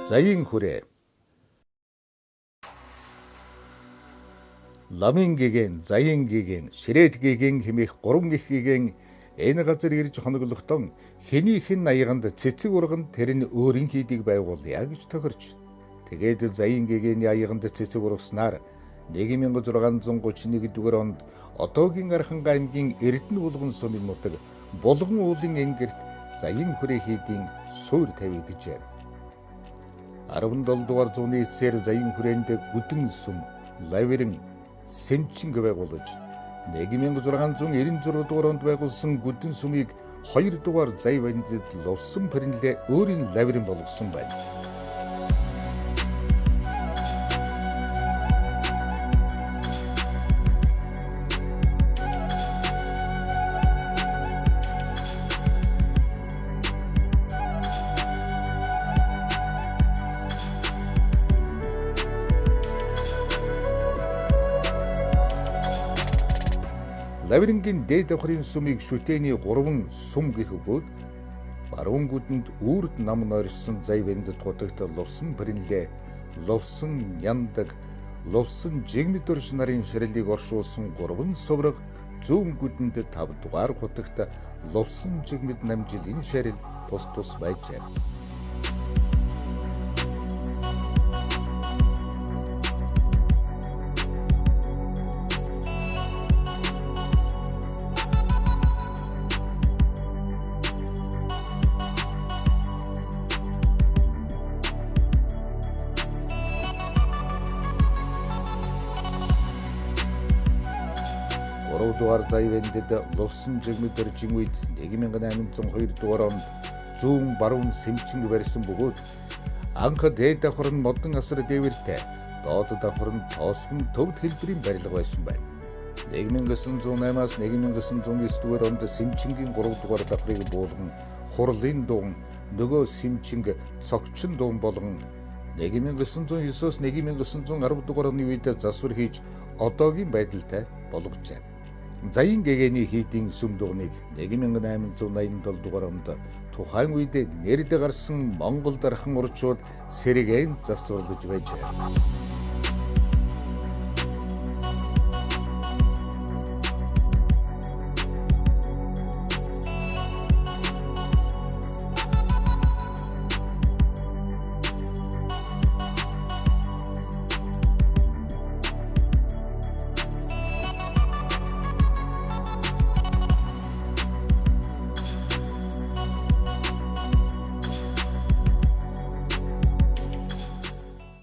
Заяын хүрээ. Ламын гэгэн, Заяын гэгэн, Ширээт гэгэн хэмээх гурван их гэгэн энэ газар ирж хоноглохдон хэнийх нь аяганд цэцэг урган тэр нь өөрийн хийдийг байгуулъя гэж тохирч. Тэгээд Заяын гэгэний аяганд цэцэг ургаснаар 1631 дугаар онд одоогийн Архангай аймгийн Эрдэнэ булган сумын нутаг Булган уулын энгэрт Заяын хүрээ хийдийн суур тавигджээ. 17 дугаар зууны эцсээр Заяын хүрээнд Гүдэн сүм, Лавиран, Сэмчинг байгуулж 1696 дугаар онд байгуулсан Гүдэн сүмийг 2 дугаар Заяа бандэд Лувсан Пэрэнлээ өөрийн лавиран болгосон байна. Лавирингийн дээд давхрын сүмийг шүтээний 3 сүм гэх бөгөөд баруун гүдэнд үрд нам нойрсон Заяа-Бандад гутагт Лувсан Пэрэнлээ, Лувсан Яндаг, Лувсан Жигмэд дөрж нарын ширлийг оршуулсан 3 сувраг, зүүн гүдэнд 5 дугаар гутагт Лувсан Жигмэд намжилын шарил тус тус байжээ. Дугаар Заяа-Бандад Лувсан Жигмэд дөржин үед 1802 дугаар онд зүүн баруун сэмчинг барьсан бөгөөд анх дээд давхар нь модон асар дээвэртэй, доод давхар нь тоосгон төвд хэлбэрийн барилга байсан байна. 1908-аас 1909 дугаар онд сэмчингийн 3 дугаар давхрыг буулган хурлын дуун, нөгөө сэмчинг цогчин дуун болгон 1909-оос 1910 дугаар оны үед засвар хийж одоогийн байдалтай болгожээ. Заяын гэгээний хийдийн сүм дугныг 1887 дугаар онд тухайн үед нэрд гарсан Монгол дархан урчууд сэргээн засварлаж байжээ.